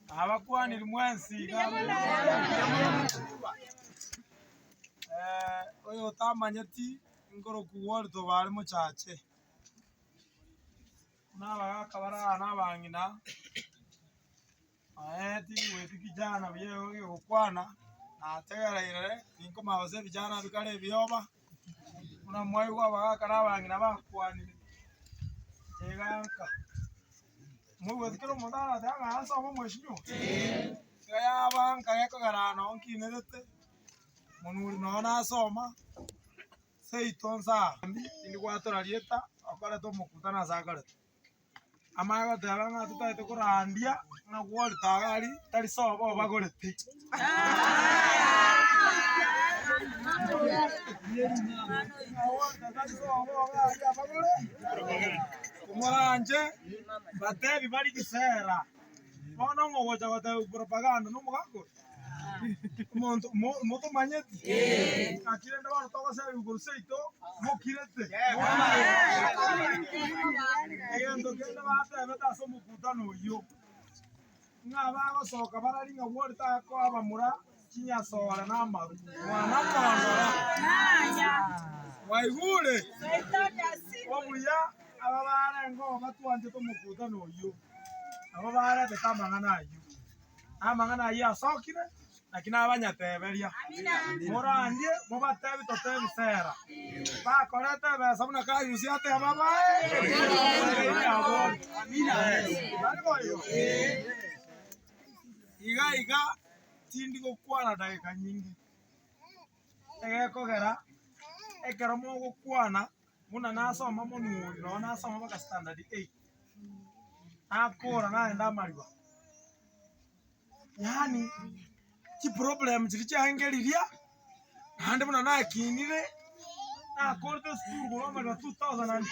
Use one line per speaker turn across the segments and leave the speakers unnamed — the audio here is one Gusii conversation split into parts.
Nabakwaniri mwensi iga oyo otamanyeti nkoroku Walter Obare Mochache, buna abagaka bare aa na abang'ina, nonye tingweti kijana buya igo gegokwana, nategereire ninkomanya gose ebijana bikare ebioba, buna mwaigwa abagaka na abang'ina bakwanire, inche iga nka. Moigweti kera omonto aratebe ng'a ase obe omweshimiwa? Iga yaba nka gekogera aa noo nkinerete, monuri noo nasoma, seito nsa aa. Tindi gwatora rieta, okorete omokutano ase akorete. Amanye goteba ng'a totagete korandia ng'a gworete iga aria tari sobo obagorete. Ng'a gworete tari sobo iga aria abagore. Komoranche batebi bari gisera. Bono ng'o ogocha gotebia propaganda na omogaka oyo? Omonto mo- motomanyeti? Naki rende bono togoseria korwa seito mokirete. Egento kende batebete ase omokutano oyio, ng'a bagosoka barari ng'a bwori takoa abamura chinyasore na amaru. Mwana kondora. Mwaigure? Obuya aba barenge oo batwanchete omokutano oyio, nabo baretete amang'ana ayio. Na amang'ana ayio asokire, naki nabanyateberia. Morandie, mobatebi totebi sera. Bakorete ebesa buna Kayusi ateba bae, Tari boigo? Iga iga tindi gokwana dageka nyinge, egekogera ekero mogokwana buna nasoma monuri nonye nasoma mpaka standard eight, nakora nagenda amariba, yaani chiproblem chiria chiarenge riria, naende buna nakinire, nakorete esukuru korwa amariba 2002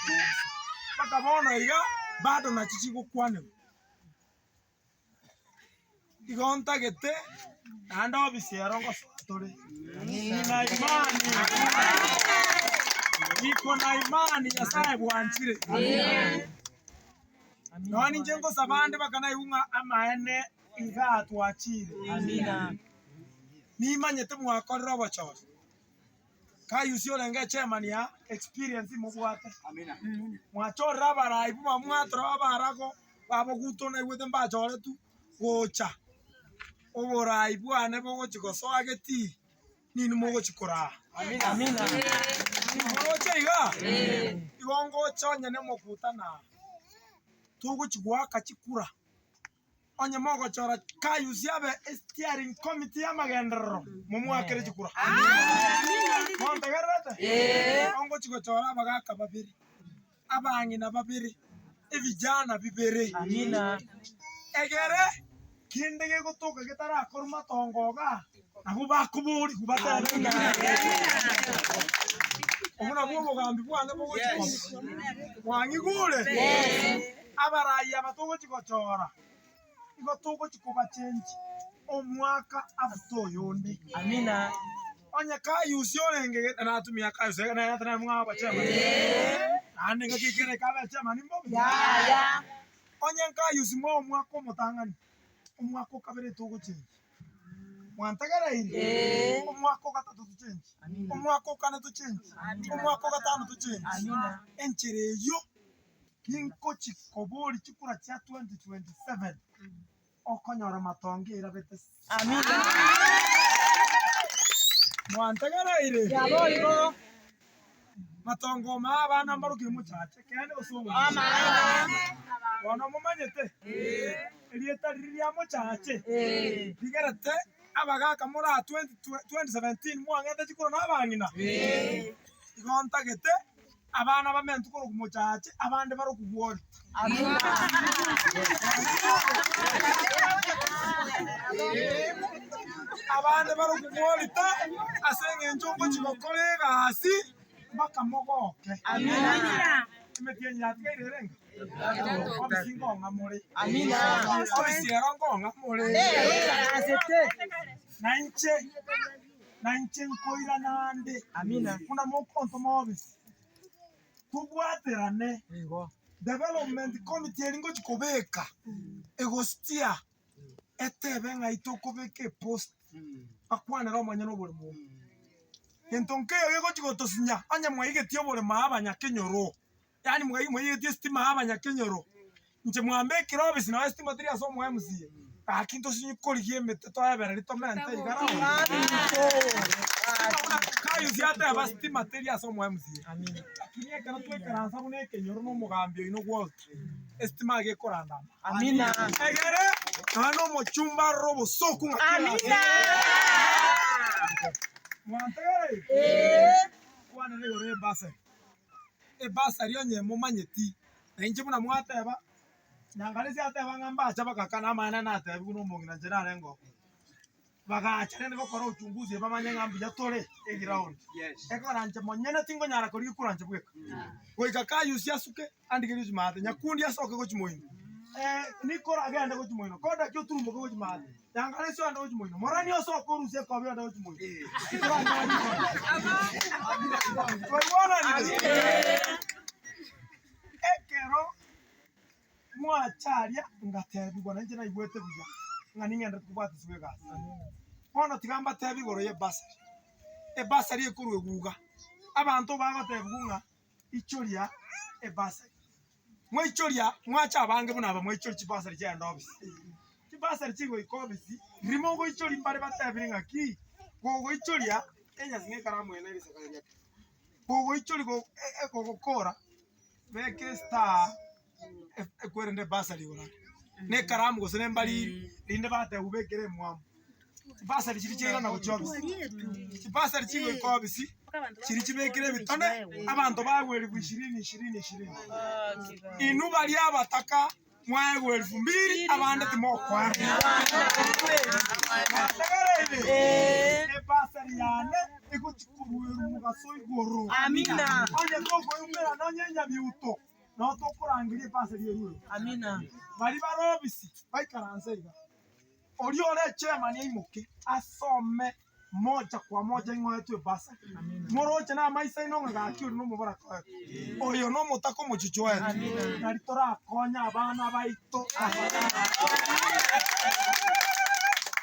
mpaka bono iga, bado nachi chigokwanerwa. Igo ntagete naende obisi ero ngosoa tore. Nina imani, niko na imani Nyasaye bwanchire. Nonya ninche ngosaba ande baka naigwe ng'a amaene igaa twachire. Nimanyete mwakorire obochori. Kayusi orenge echairman ya experience mobwate. Mwachorire abarai buna mwatora abarago baboguto naigwete mbachoretwe gocha oborai bwane bogochi gosoa getii ninwe mogochi koraa. Moroche iga? Igo ngocha onye nomokutano aa togochi goaka chikura. Onye mogochora Kayusi abe esteering committee y'amagenderero, momoakere chikura. Montegererete? Ongochi gochora abagaka babere, abang'ina babere, ebijana bibere. Egere kende gegotoka getarakorwa matongo igaa, nabwo bakoborigwa batebe ng'a obwo nabwo obogambi bwane bogochi koba. Mwang'igure? Abarai aba togochi gochora, igo togochi kobachenchi omwaka after oyonde.
Amina.
Onye Kayusi orenge ge- natumia Kayusi iga nere nere mwa abachairman. Naende ngaki ekere eke abe chairman mbobe.
Yaya.
Onye Kayusi mwa omwaka omotang'ani, omwaka o kabere togochenchi. Mwantegereire? Omwaka o gatato tochenchi, omwaka o kane tochenchi, omwaka o gatano tochenchi. Enchera eyio Ningochi koboria chikura chia 2027 okonyora matongo erabete se. Mwantegereire? Matongo omaa abana mbarokire mochache ekeene gose obobe? Bono momanyete erieta riria ria mochache rigerete abagaka more aa 2017 mwang'ete chikura na abang'ina? Igo ntagete Abana bamentwe korwa mochaache, abande barokwe gwori. Abande barokwe gwori ta, ase eng'encho ngochia gokora egasi mpaka mogoke. Emetienyi yatigaire ere enga? Obisi nkong'a more. Obisi ero nkong'a more. Na inche. na inche nkoirana ande, buna mokontoma obisi, tobwaterane. Development committee eria ngochi kobeka, egostia, etebe ng'ai tokobeka epost, bakwanere omonyene oboremo obo. Gento nkeiyo gegochi gotosinya, onye mwaigetie oboremo aa abanyakenyoro, yaani mwai mwaigetie estima aa abanyakenyoro, inche mwambekire ofisi nonye estima teri ase omo MCA, gaki ntosinyi korigia emete toebererie tomente iga round. Buna Kayusi ateba stima teri ase omo MCA, lakini ekero twaikaransa buna ekenyoro na omogambi oino Walter, estima iga ekoranda ama. Egere nonya na omochumba arore obosoku ng'a kera ase. Mwantegereire? Kwanera igoro y'ebasari. Ebasari onye momanyeti, na inche buna mwateba, Nyangaresi ateba ng'a mbacha bagakana amang'ana natebiwe na omong'ina inche narenge oo. Bagacha rende gokora uchunguzi bamanye ng'a mbuya tore eground. Ekero inche monyene tingonyara korigia kura inche bweka. Goika Kayusi asuke andigerie gochia maate, Nyakundi asoke gochia moino, Nikoro agende gochia moino, Kodaki oturumboke gochia maate, Nyangaresi ogende gochia moino, Morani osoke orusie ekobi ogende gochia moino. Twaigwananire? Ekero Mwacha aria, ngateebigwa, na inche naigwete buya, ng'a ning'enderete kobwatisibwa egasi. Bono tiga mbateebie igoro y'ebasari. Ebasari ekorwa eguga. Abanto bagoteebigwa ng'a ichoria ebasari. Mwaichoria, mwacha abange buna aba mwaichoria chibasari chiaenda obisi. Chibasari chigoika obisi, riria mogoichoria mbare batebire ng'a ki, gogoichoria, enyasi ng'ekaramu eye na egesakara giake. Gogoichoria go gogokora. Beka estar ekwerende ebasari igoro aria, na ekaramu gose na embariri, rinde bateba obekere emwamu. Chibasari chiria chiairana gochia ofisi, chibasari chigoika ofisi, chiria chibekire ebitone, abanto bagwa elfu ishirini ishirini ishirini. Inwe baria abataka mwaegwa elfu mbili, abande timokwana. Mwategereire? Ebasari yane egochia koruerwa omogaso igoro. Onye tokoiumerana onye enyabiuto, nao tokorangeria ebasari eruerwe. Baria bare obisi baikaranse iga. Oria ore chairman aimoke asome moja kwa moja ing'oetwe ebasari. Moroche namaiso aino ng'a gaki oria nomoboraka oetwe, oyo nomotaka omochichi oetwe, nari torakonye abana baito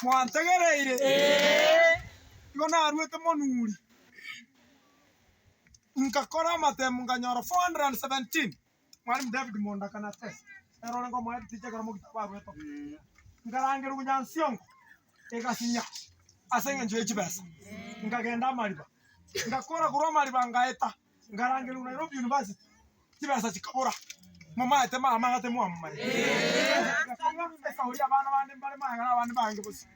Mwantegereire? Igo naruete monuri, nkakora amatemu nkanyora 417. Mwalimu David Mondaka na Tess, ere orenge omoedu teacher ekero Mogita aruete oo. Nkarangerigwa Nyansiongo egasinya ase eng'encho ye chibesa, nkagenda amariba, ngakora korwa amariba ngaeta, nkarangerigwa Nairobi University, chibesa chikabora, momaete mama ng'a timwamomanyete. Chibesa chigakong'a, esauri abana bande mbare magega na abande bange bosio.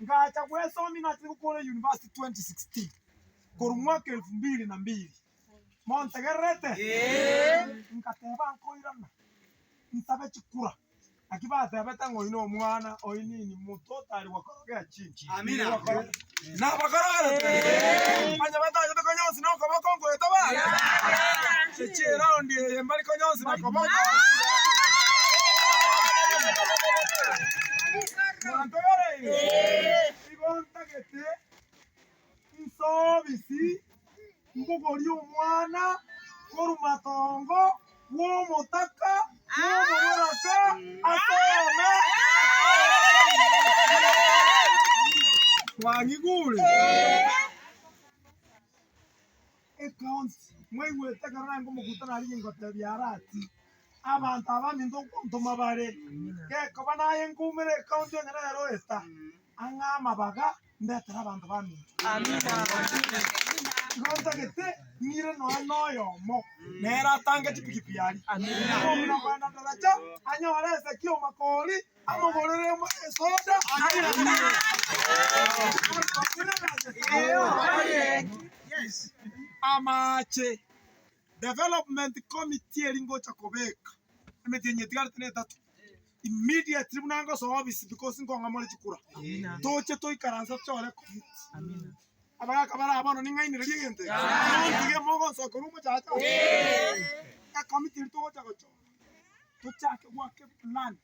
Ngacha gwesomia nachire gokora university 2016, korwa mwaka elfu mbili na mbili. Montegererete? Ngateba nkoirana, nsabe chikura. Naki batebete ng'a oyi nomwana, oyi nini, mtoto ari gwakorogea chini. Nabakorogerete? Onye batachete konyonsi nokoboko nkoeta bare? Echi eraundi eye mbari konyonsi na koboko. Mwantegereire? Igo ntagete Nsobisi mbogorie omwana korwa matongo bw'omotaka bw'omoboraka asome Mwang'igure? Ekaunti mwaigwete ekero naye nkomokuta narigia ngotebia Arati, abanto aba minto nkontoma bare, gekoba naye nkoumera ekaunti onye nere oeta, ang'e amabaga ndetere abanto baminto. Igo ntagete ng'ire nonya noyomo, nere atange chipikipi aria. Omong'ina okoenda daraja, anyore eseki omakori, amogorere esoda, Amache, development committee eria ngocha kobeka, emetienyi etigarete na etato, immediately buna ngosoa office because nkong'amore chikura, toche toikaranse tochore committee. Abagaka bare aa bono ning'ainererie egento eke, montige mogonsoa korwa omochache ase ecommittee eria togocha gochora, tochake goaka eplan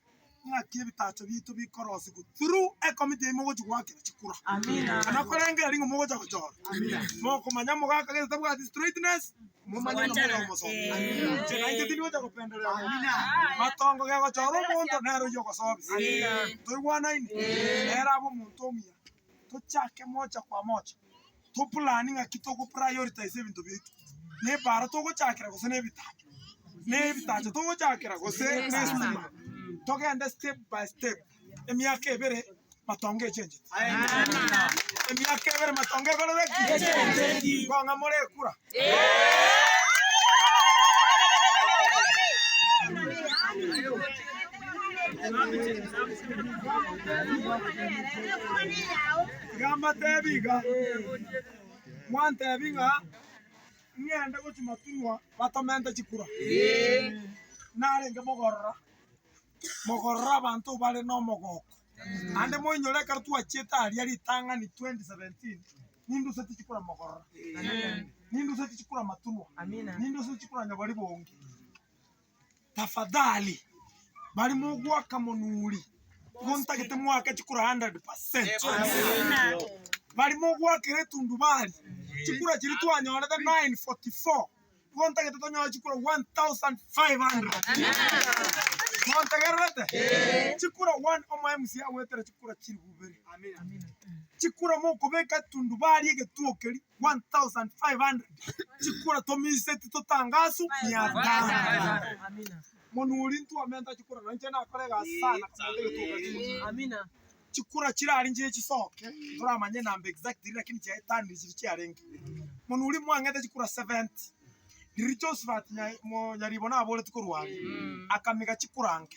ng'aki ebitacho biaito bikorosigwa through ecommittee eyio mogochia goakera chikura. Kana korengereria ng'a mogocha gochora, mokomanya omogaka gete tabwati straightness. Momanye ng'a moyo omosomi. Inche nainche tindi gocha gopenderea monto. Matongo gegochora omonto nere oyio ogosobisa. Toigwanaine? Nere abe omonto omuya. Tochake mocha kwa mocha, toplani ng'aki togo prioritize ebinto biaito. Na epaara togochakera gose na ebitacho, na ebitacho togochakera gose na estima. Togende step by step, emiaka ebere matongo echencheti. Emiaka ebere matongo ekorire ki? Nkong'a more ekura? Tiga mbatebi iga, mwantebi ng'a ng'ende gochia matunwa batomente chikura. Narenge mogorora, mogorora abanto bare nomogoko. Naende moinyore ekero twachiete aria ritang'ani 2017, ninduseti chikura mogorora, ninduseti chikura matunwa, ninduseti chikura nyabari bonge. Tafadhali, baria mogoaka monuri, igo ntagete moake chikura 100%. Baria mogoakera etundubari, chikura chiria twanyorete 944, igo ntagete tonyore chikura 1500. Montegererete? Chikura one omo MC agwetere chikura chilifu ibere. Chikura mokobeka etundubari egetuo keria. 1,500 chikura tomiseti totangasu mia tano. Monuri ntwamenta chikura na inche nakora egasi sana komenta egetuo keria. Chikura chirari nchire chisoke toramanye enamba exactly lakini chiaetanire chiria chiarenge. Monuri mwang'ete chikura 70 riria Josephat Nyaribo naboreti korwa aria akamiga chikura nke.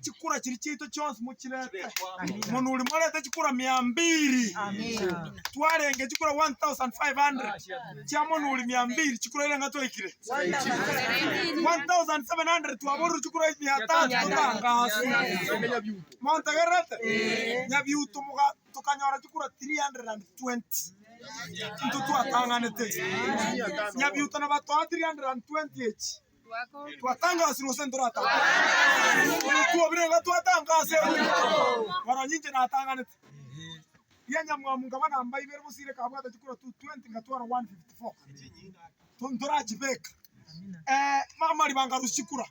Chikura chiria chiaito chionsi mochirete, monuri morete chikura mia mbiri, twarenge chikura 1500 chia monuri mia mbiri, chikura ere ng'a twaikire? 1700 twaborire chikura mia tatu totangase. Montegererete? Nyabiuto moga tokanyora chikura 320 intwe twatang'anete. Nyabiuto nabatoa 320 echi. Twatangasirwe gose ntoratangaswe? Twobire iga twatangase Bono inche natang'anete. Riria nyamwamu nkaba namba ibere bosire kabwate chikura 220 ngatwara 154. Ntorachibeka. Amariba nkarusia chikura,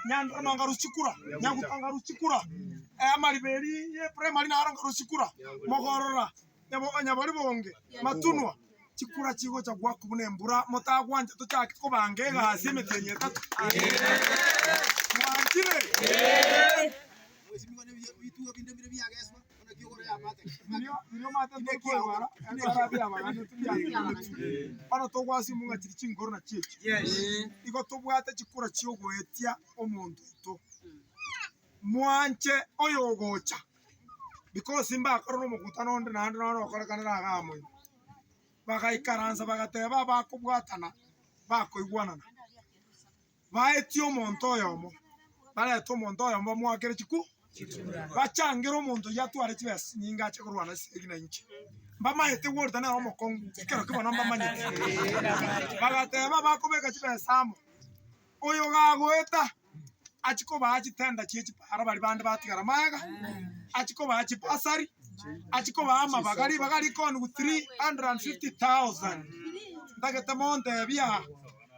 Nyanderema nkarusia chikura, Nyaguta nkarusia chikura, amariba eria ye primary naro nkarusia chikura, Mogorora, Nyabori bonge, Matunwa. Chikura chigocha goakwa buna embura, motagwancha tochake kobanga egasi emetienyi etato. Mwanchire? Biria omanyete ntokoebara, ebara biabaganetwe biatenenetwe. Bono togwasimu ng'a chiri chinkoro nachio echi. Igo tobwate chikura chiogoetia omonto oito. Mwanche oyogocha. Because mbakorora omokutano onde naende noro okorekanera iga amo ime. Bagaikaransa bagateba abakobwatana bakoigwanana, baetie omonto oyomo, barete omonto oyomo bamoakere chiku bachangere omonto oyio atware chibesa chinyinge ache korwana esegi na inche. Mbamaete gworita nere omokong'u, ekero ki bono mbamanyete. Bagateba bakobeka chibesa amo. Oyo gagoeta, achie kobaa chitenda chie chipara baria bande batigara magega, achie kobaa chibasari, achie kobaa amabaga, ribaga rikoniwu 350,000. Ntagete montebie aa,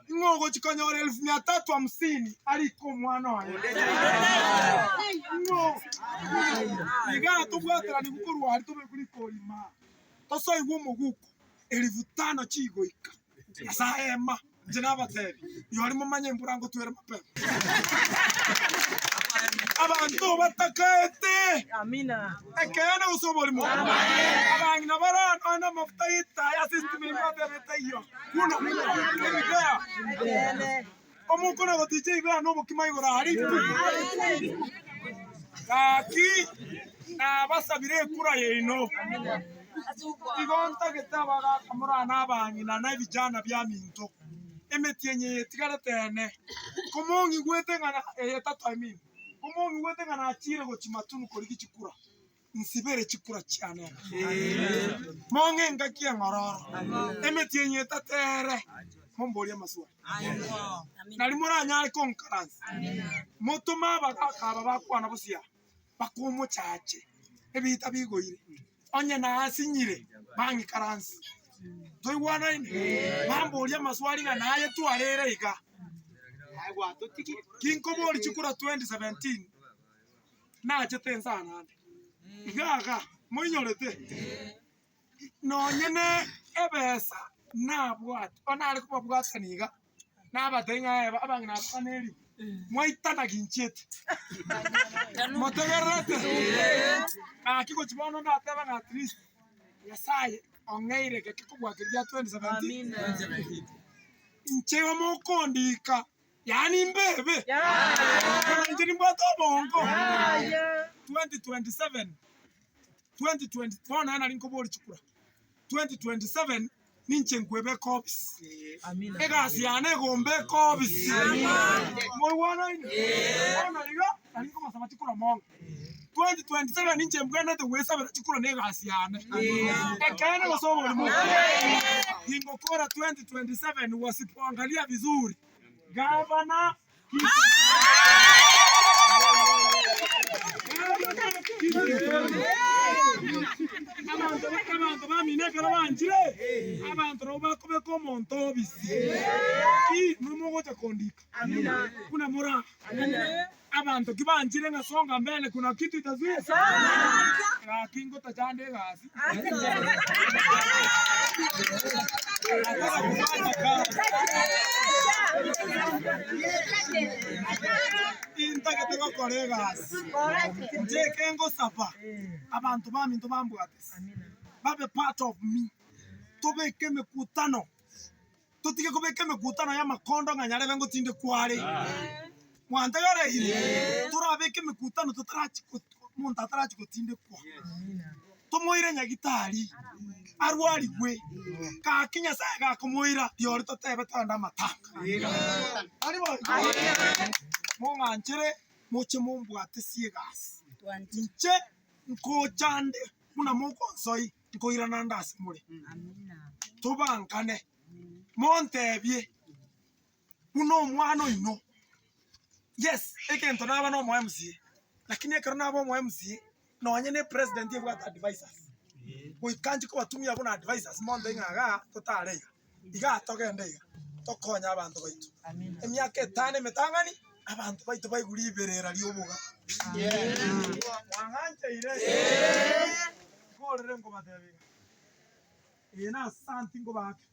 ing'o ogochia konyora elfu mia tatu hamsini arike omwana oye? Ing'o? Igaa tobwateraniwu korwa aria tobekwe rikori imaa, tosoigwe omoguko elifu tano chigoika ase aema. Inche nabateebie, Rirorio momanye embura ngotwere mapema. Abanto batakaete ekeene gose oborimo, abang'ina bare nonya namafuta y'etaya ase esitima ime batebe etaiyo, buna ebibea. Omokona goticha ebibea na obokima igoro aria pi. Gaki nabasabire ekura yaino. Igo ntagete abagaaka morane abang'ina na ebijana biaminto, emetienyi eye etigarete ene, komong'igwete ng'a na eye etato I mean, komong'igwete ng'a nachire gochia matunu korigia chikura, nsibere chikura chiane ere. Mong'e engaki eng'ororo, emetienyi etato ere, momborie amaswali. Nari moranyare konkaransa, motome abagaaka aba bakwana bosio aa, bakomochache, ebiita bigoire. Onye nasinyire, bang'ikaranse. Toigwanaine? Bamboria amaswali ng'a naye twarere iga. Kinkoboria chikura 2017, nachete ense aa naende. Iga iga, moinyorete? Nonye ne ebesa nabwate, bono nare kobabwatania iga, nabatebia ng'a eba abang'ina aba bane eri, mwaitana ginchiete. Motegererete? Gaki gochia bono ndateba ng'a at least Nyasaye ong'eire geke kobua keria gia 2017. Inche igo mokondika, yaani mbebe, bono inche nimbwate obongo. 2027, 2020 bono nere nari nkoboria chikura, 2027 ninche nkwebeka obisi, egasi yane egombeka obisi, moigwanaine? Bono iga nari nkobasaba chikura mono. 2027 ninche mbwenerete gwesabera chikura na egasi yane. Ekeene gose oborimo? Ningokora 2027 wasipoangalia vizuri gavana Abanto abanto bamino ekero banchire, abanto nabo bakobeka omonto obisi. Ki inwe mogocha kondika buna more aa. Abanto ki banchire ng'a songa mbele kuna kitu itazuia gaki ngotachanda egasi. Nataka kufanya kazi. Intagete gokora egasi. Inche eke ngosaba, abanto baminto bambwatese, babe part of me, tobeke emekutano. Totige kobeka emekutano y'amakondo ng'a nyarebe ngotindekwa are. Mwantegereire? Torabeke emekutano totarachi omonto atarachi gotindekwa. Tomoire nyagitari, arwarigwe, gaki Nyasaye gakomoira rirorio totebe togende amatanga. Tari boigo? Mong'anchere moche mombwatesie egasi. Inche nkocha nde buna mogonsoi. Nkoirana nde ase more, tobankane, montebie buna omwana oino. Yes, egento naba na omo MCA, lakini ekero naba omo MCA, nonye na epresident ebwate advisers, goika nchi kobatumia buna advisers montebie ng'a igaa totare iga, igaa togende iga, tokonye abanto baito. Emiaka etano emetang'ani, abanto baito baigure riberera rioboga. Mwang'ancheire? Nkorere nkobatebia iga, eye nasanti nkobake,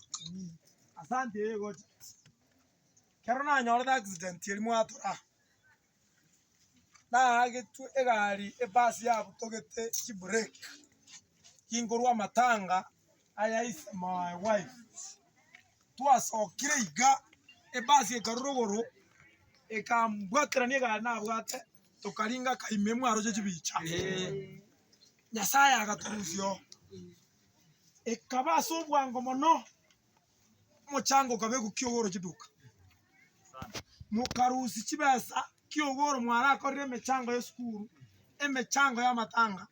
asanti eye egocha. Ekero nanyorete accident eria mwatora aa, naagetwe egari ebus yabutogete chibrake, ginkorwa amatanga aya ise my wife, twasokire iga, ebus ekarwa rogoro, ekambwaterania egari nabwate, tokaringa akaime mwaroche chibicha. Nyasaye agatorusia oo, ekaba ase obwango mono, omochango okabekwa kiogoro chiduka, mokarusia chibesa kiogoro mwarakorire emechango y'esukuru, emechango y'amatanga,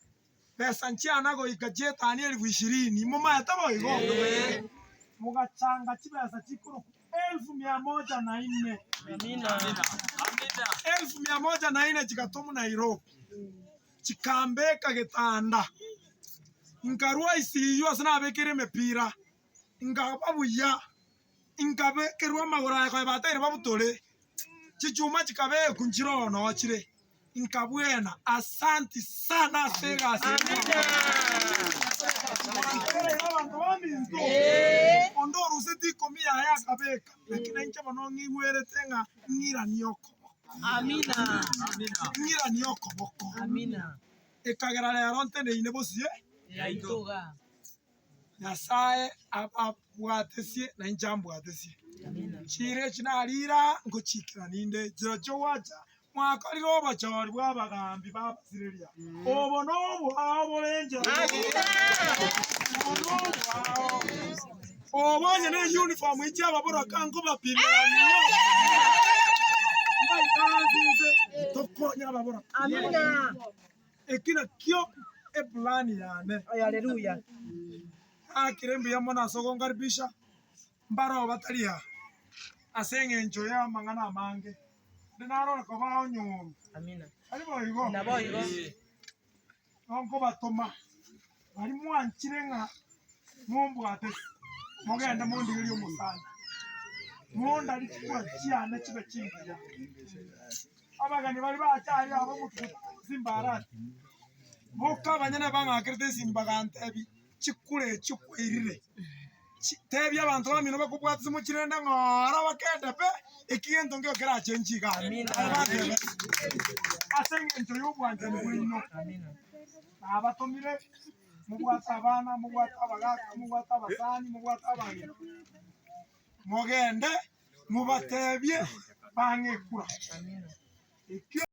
besa nchiana goika chietani elifu ishirini, momaete boigo? Mogachanga chibesa chikorokwa elfu mia moja na inne, elfu mia moja na inne chigatomwa Nairobi. Chikambeka getanda, nkarua ICU ase nabekeire emepira, nkaba buya, nkabekerwa amagoro aya konya bateire babutore, chichuma chikabekwa nchire oo noo chire, nkabwena. Asanti sana ase egasi eye mwakorire. Abanto baminto, onde oruseti ikomi yaye akabeka, naki nainche bono ng'igwerete ng'a ng'iranie okoboko. Ng'iranie okoboko, ekagera rero nteneine bosio Nyasae ababwatesie na inche ambwatesie. Chiira echi narire aa, ngochiikera ninde chirochio gwacha, mwakorire obochori bw'abagaambi b'Abasiria. Obo nobwao bore enchera Obo nobwao. Obo onye ne uniform echi ababoraka nkobapimera nigo mbaikaranse inse tokonye ababoraka. Eki nakio eplan yane. Nakire mbuya mono ase ogonkaribisha, mbaroo batari aa ase eng'encho y'amang'ana amange, onde narore koba onyoru. Tari boigo? Nonkobatoma, baria mwanchire ng'a mombwate. Mogende mondigerie omosani, mondari chikura chiane chibe chingiya. Abageni baria bacha aria aba omotuko Simbarati, boka abanyene bang'akerete esimba bagantebia, Chikura echio kwairire, tebia abanto bamino bakobwate ase mochirende ng'ora bakende pe, eki gento nkeiyo kerachenchie iga aa. Aye batebe, Ase engencho y'obwanchani bwaino nabatomire. Mobwate abana, mobwate abagaaka, mobwate abasani, mobwate abang'ina, mogende mobatebie bang'e ekura. Ekio.